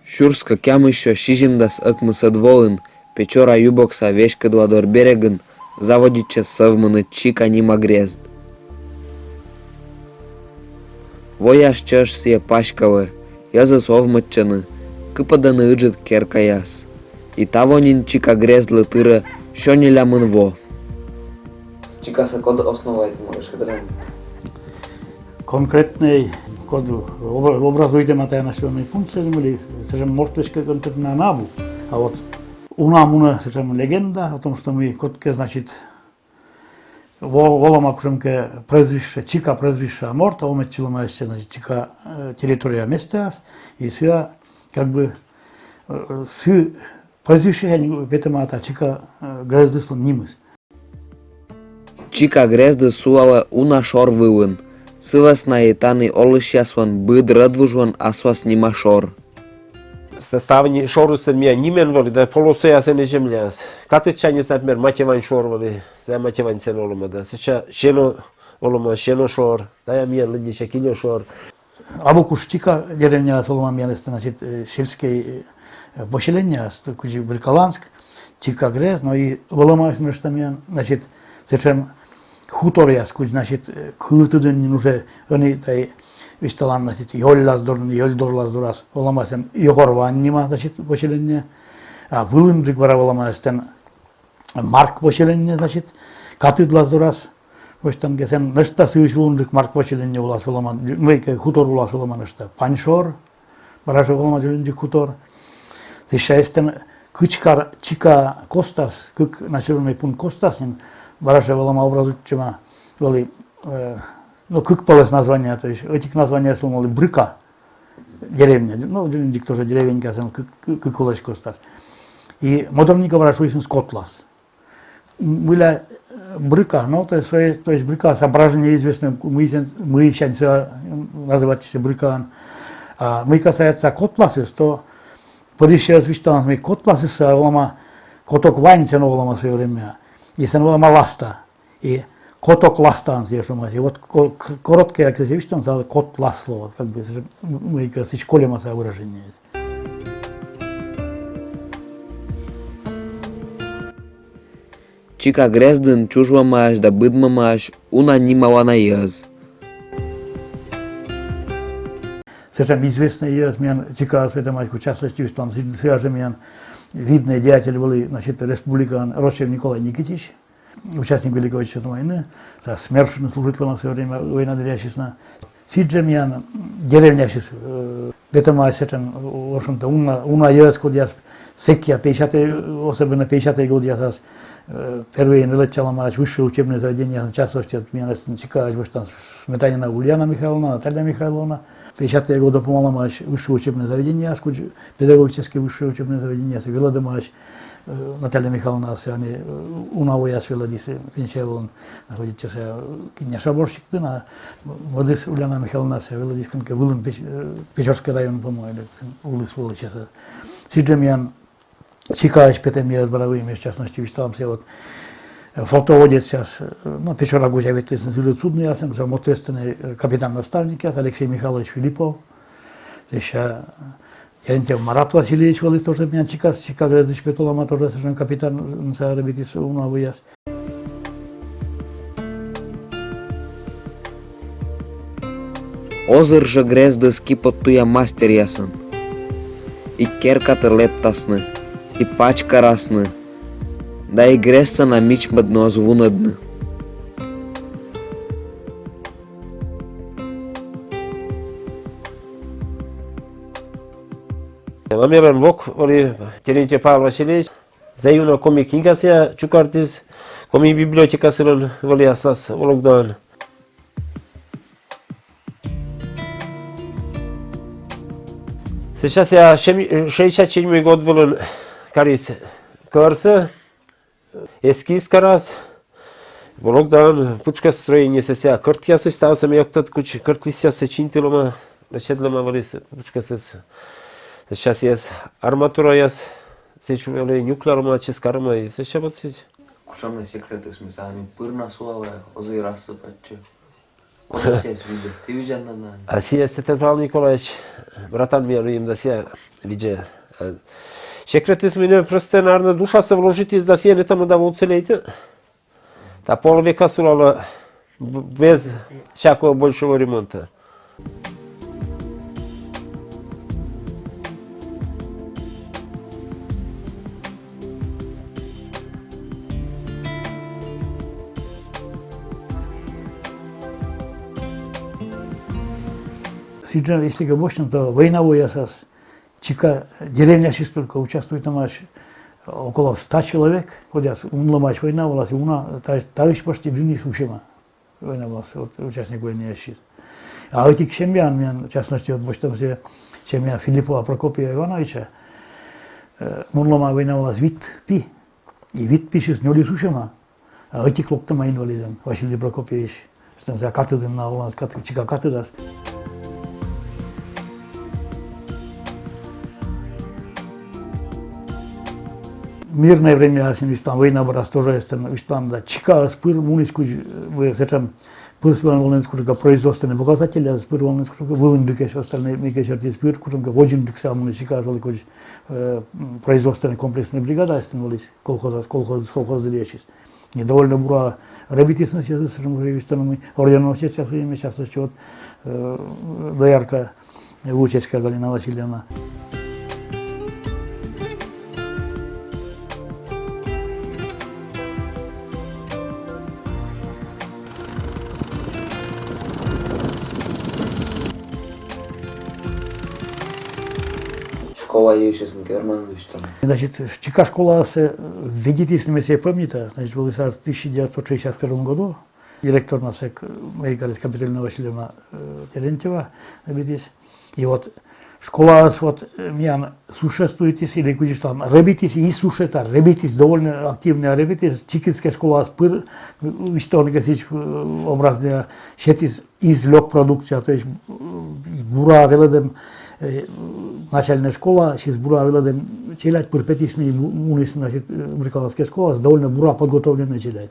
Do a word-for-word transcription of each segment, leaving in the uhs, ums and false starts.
Сюрс кӧкъямыссё сизимдас ӧкмысӧд воын Печора ю бокса веськыдвадор берегын заводитчӧ сӧвмыны Чика нима грезд. Вояс чӧж сійӧ паськавӧ, йӧзыс овмӧдчӧны, кыпӧдӧны ыджыд керкаяс. И таво нин Чика грездлы тырӧ сё нелямын во. Чикасӧ код основайтӧма, кыдз кӧ тӧдмӧ? Конкретнӧй код обра-, образуйтӧма тайӧ населённӧй пунктсӧ ли, сэтшӧм морт веськӧ конкретнӧ на абу. А вот уна мунӧ сэтшӧм легенда о том, что мый кодкӧ, значит, во-, волӧма кутшӧмкӧ прозвище, Чика прозвище, а морт, а овмӧдчылӧма эськӧ, значит, Чика, э, территория, местаяс, и сійӧ, как бы, э, сы прозвище, ветлӧма тайӧ Чика, э, грездыслӧн нимыс. Чика грездыс сулалӧ уна шор вылын. Сы вӧсна и тані олысьяслӧн быд рӧдвужлӧн аслас нима шор. Ставнӧ шорыс миян нимен вӧлі, да полосаясӧн земляяс. Катытчаньыс, например, Матевань шор вӧлі, сійӧ Матевань сэн олӧма, да. Сэсся Сено олӧма, Сено шор, да, миян лыддьыся Кильӧ шор. Абу кутшӧм Чика деревняяс олӧма миян эстӧн, значит, э, сельскӧй, э, поселениеяс, то кыдзи Брыкаланск, Чика грезд, но и олӧма эстӧн миян, значит, сэтшӧм хуторъяс, кыдз, значит, э, кытыдын нин уже ӧні тай висьталан, значит, Ёльлас дорын, Ёльдорлас дорас олӧма эстӧн Ёгорвань нима, значит, поселение, а вылынджык бара олӧма эстӧн Марк поселение, значит, Катыдлас дорас. Восьтам кӧ, сэн нӧшта сыысь улынджык Марк поселение улас олӧма, мыйкӧ хутор улас олӧма нӧшта. Паньшор, бара жӧ олӧма дзоляник хутор. Сэсся эстӧн Кычкар, Чика костас, кык населённӧй пункт костас нин, бара жӧ олӧма образуйтчӧма вӧлі, э, ну, кык пӧлӧс название, то есть ӧтик название сылӧн вӧлі Брыка деревня, ну, дзоляник тоже деревенька, сэн кык, кык, кык пӧлӧс костас. И мӧдарник бара шуисны Котлас. Мыйла, э, Брыка, ну, то есть, то есть, то есть Брыка, сійӧ бара жӧ неизвестно, мый сэн, мыйсянь сійӧ, м, называйтчӧ Брыкаӧн. А мый касается Котласыс, то пӧрысьяс висьталӧны, мый Котласыс сійӧ олӧма, Коток вань сэн олӧма в своё время. И сэн олӧма ласта. И Коток ластаӧн сійӧ шуӧмаӧсь. И вот ко-, к-, короткӧя кӧ сійӧс висьтавны, сійӧ Котлас слово. Как бы, м-, мыйкӧ сідз кольӧма сійӧ выражение. Чика грездын чужлӧмаӧсь да быдмӧмаӧсь уна нималана йӧз. Сэтшӧм известнӧй йӧз миян Чикаӧс ветлӧмаӧсь, кыдз час лэчтӧ висьталам, сы-, сійӧ жӧ миян виднӧй деятель вӧлі, значит, республикаын Рочев Николай Никитич, участник Великой Отечественной войны, сійӧ СМЕРШ-ын служитлӧма в своё время, война дырйи на. Сідз жӧ миян деревнясьыс, э, ветлӧмаӧсь сэтшӧм, в общем-то, уна, уна йӧз, кодъяс сэкся пятидесятӧй, особенно пятидесятӧй годъясас, э, первойын велӧдчалӧмаӧсь высшее учебное заведение, частности, миян эстӧн Чикаысь восьтам, Сметанина Ульяна Михайловна, Наталья Михайловна. Пятидесятӧй годӧ помалӧмаӧсь высшее учебное заведениеяс, кыдз педагогическӧй высшее учебное заведениеяс, велӧдӧмаӧсь, э, Наталья Михайловна, сійӧ ӧні, э, уна вояс велӧдіс, э, пенсия вылын находитчӧ, сійӧ, э, кӧня, шабор сиктын, а мӧдыс Ульяна Михайловна, сійӧ велӧдіс кӧнкӧ вылын Печ-, э, Печорскӧй район, по-моему, или улыс вылын сійӧ. Сідз жӧ миян Чикаысь петӧм йӧз бара выйым, в частности, висьталам, сійӧ вот, э, флотоводец час, э, ну, Печора гоза ветлісны сыжыд суднӧясӧн, сійӧ ответственнӧй, э, капитан-наставникъяс Алексей Михайлович Филиппов, сэсся, э, Терентьев Марат Васильевич вӧлі тоже миян Чикас, Чика грездысь петӧма тоже, сэтшӧм капитан, м, сійӧ рӧбитіс уна вояс. Озыр жӧ грездыс киподтуя мастеръясӧн. И керкатӧ лэптасны, и пач карасны, да и грездсӧ на мичмӧдны оз вунӧдны. Мамӧлӧн вок вӧлі Терентьев Павел Васильевич. Зэй уна коми книгасӧ чукӧртіс, коми библиотека сылӧн вӧлі аслас Вологдаын. Сэсся сійӧ сем-, шестьдесят седьмой год вылын карис кӧрсӧ, эскиз карас. Вологдаын пытшкӧс строениесӧ сійӧ кӧртъясысь ставсӧ ме ог тӧд, кыдз кӧртлисьяссӧ чинтылӧма, лӧсьӧдлӧма вӧлі пытшкӧсыс. Сэсся сійӧс арматураяс сэтчӧ вӧлі нюкла, ломачыс карӧма, и сэсся вот сідз. Кутшӧм на секретыс, мый сійӧ ӧні пыр на сулалӧ, оз и рассыпайтчы? Колесенс видзӧ, тэ видзан на. А сійӧ Степан Николаевич, братан миян, им да сійӧ видзӧ. А секретыс менӧ просто, наверно, душасӧ вложитіс, да сійӧ нӧ там да уцелейтӧ. Та полвека сулалӧ б-, без всякого большого ремонта. Сідз жӧ, если кӧ босьтны, то война воясас Чика деревнясьыс только участвуйтӧмаӧсь около ста человек, кодъяс мунлӧмаӧсь война вылас, и уна та-, таысь почти джынйыс усьӧма война вылас, вот, участник войнаясысь. А ӧтик семья, миян, в частности, вот, босьтӧм сійӧ семья Филиппова Прокопия Ивановича, э, мунлӧма война вылас вит пи, и вит письыс нёльыс усьӧма. А ӧтик локтӧма инвалидӧн, Василий Прокопьевич. Сэтӧн сійӧ катыдын на олӧны, кат-, Чика катыдас. Мирнӧй времяясын висьталам, война бӧрас тоже эстӧн висьталам, да Чикаыс пыр муніс кудз, э, сэтшӧм пыр сылӧн вӧліны кутшӧмкӧ производственнӧй показательяс, пыр вӧліны кутшӧмкӧ вылынджыкӧсь, остальнӧй мыйкӧ сертиыс пыр кутшӧмкӧ водзынджык сылӧн Чикаыс вӧлі кудз, э, производственнӧй комплекснӧй бригада эстӧн вӧлі колхозас, колхоз, колхоз дырйиыс. И довольно бура рӧбитісны сэтшӧм, уже висьталам, орденосецъяс, и сейчас вот, э, доярка Вучеська Галина Васильевна. Школа йывсьыс мый верман висьтавны. Значит, Чика школаыс, э, введитісны, ме сійӧ помнита, значит, вӧлі сійӧ в тысяча девятьсот шестьдесят первом году. Директорнас сэк, э, мӧйкаліс Катерина Васильевна, э, Терентьева, рӧбитіс. И вот школаыс вот, э, миян существуйтіс, или кудз там рӧбитіс, и существует, рӧбитіс, довольно активнӧя рӧбитіс, Чикинскӧй школаыс пыр, э, висьталам кӧ, сідз, э, образнӧя сетіс из лёк продукция, то есть, э, бура велӧдӧм, э, начальнӧй школа, сідз бура велӧдӧм челядь пыр петісны и му-, мунісны, значит, э, Брикаловскӧй школаӧ, довольно бура подготовленнӧй челядь.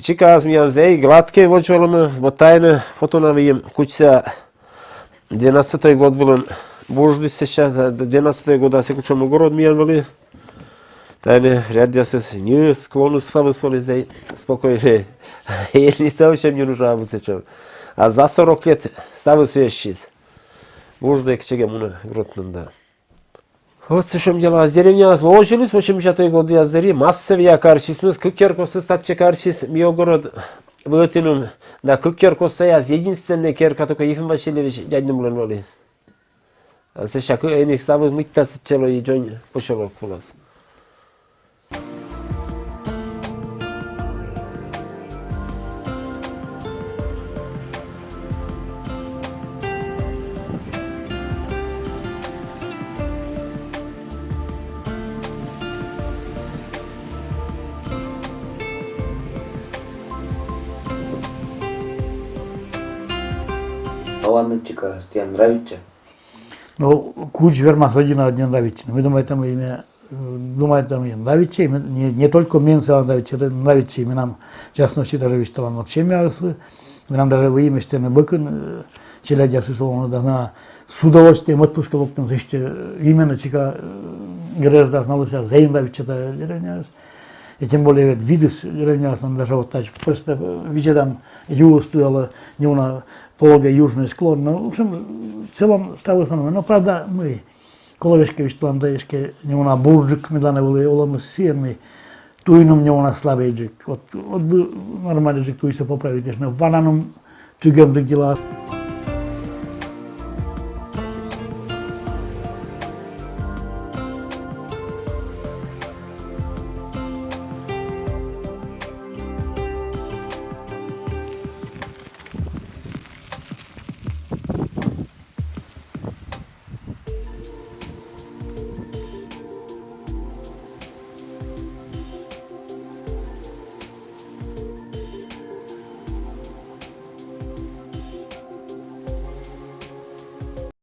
Чикаыс миян зэй гладкӧй водзвылӧмӧ, вот тайӧ фото на выйым кутшӧм. Двенадцатӧй год вылын бурджык сэсся, да, да, двенадцатӧй годас кутшӧм огород миян вӧлі. Тайӧ рядъясыс, ньӧс, склоныс, ставыс вӧлі зэй спокойнӧй. И не совсем не нужа абу сэтшӧм. А за сорок лет ставыс вежсис. Бурджык чегӧ мунӧ гротным да. Вот сэтшӧм делаыс. Деревняыс вӧлі, вӧлі восьмидесятӧй годъяс дырйи, массовӧя карсисны, кык керкаыс татчӧ карсис, ми огород вӧтіным, да кык керкаыс, единственнӧй керка только Ефим Васильевич дядьнымлӧн вӧлі. А сэсся кык, ӧні ставыс мыйта сэтчӧ лои, и дзонь посёлок вылас. Оланныд Чикаыс тіян нравитчӧ? Ну, кудз вермас, ӧдйӧ на нравитчыны. Ми думайтам, и ме, э, думайтам, и нравитчӧ, и ме-, не, не только мен сылӧн нравитчӧ, нравитчӧ, и менам, в частности, даже висьталам, вообще мияныслы. Менам даже выйым эштӧм бокын, э, челядьясыс олӧны да, на с удовольствием отпускӧ локтӧны, сэтчӧ, э, именно Чика, э, грездас, налысьыс зэй нравитчӧ та деревняыс. И тем более ведь видыс деревняыслӧн даже вот так просто, э, видзӧдан, юыс тыдалӧ, неуна пологӧй южнӧй склон. Ну, в общем, в целом ставыс нормально. Но, правда, мый, колӧ веськӧ висьталам да, эськӧ неуна бурджык медлӧн вӧлі олӧмыс сійӧн, мый туйным неуна слабӧйджык. Вот, вот бы нормальнӧйджык туйсӧ поправитны, но вананым тшыгӧмджык дела.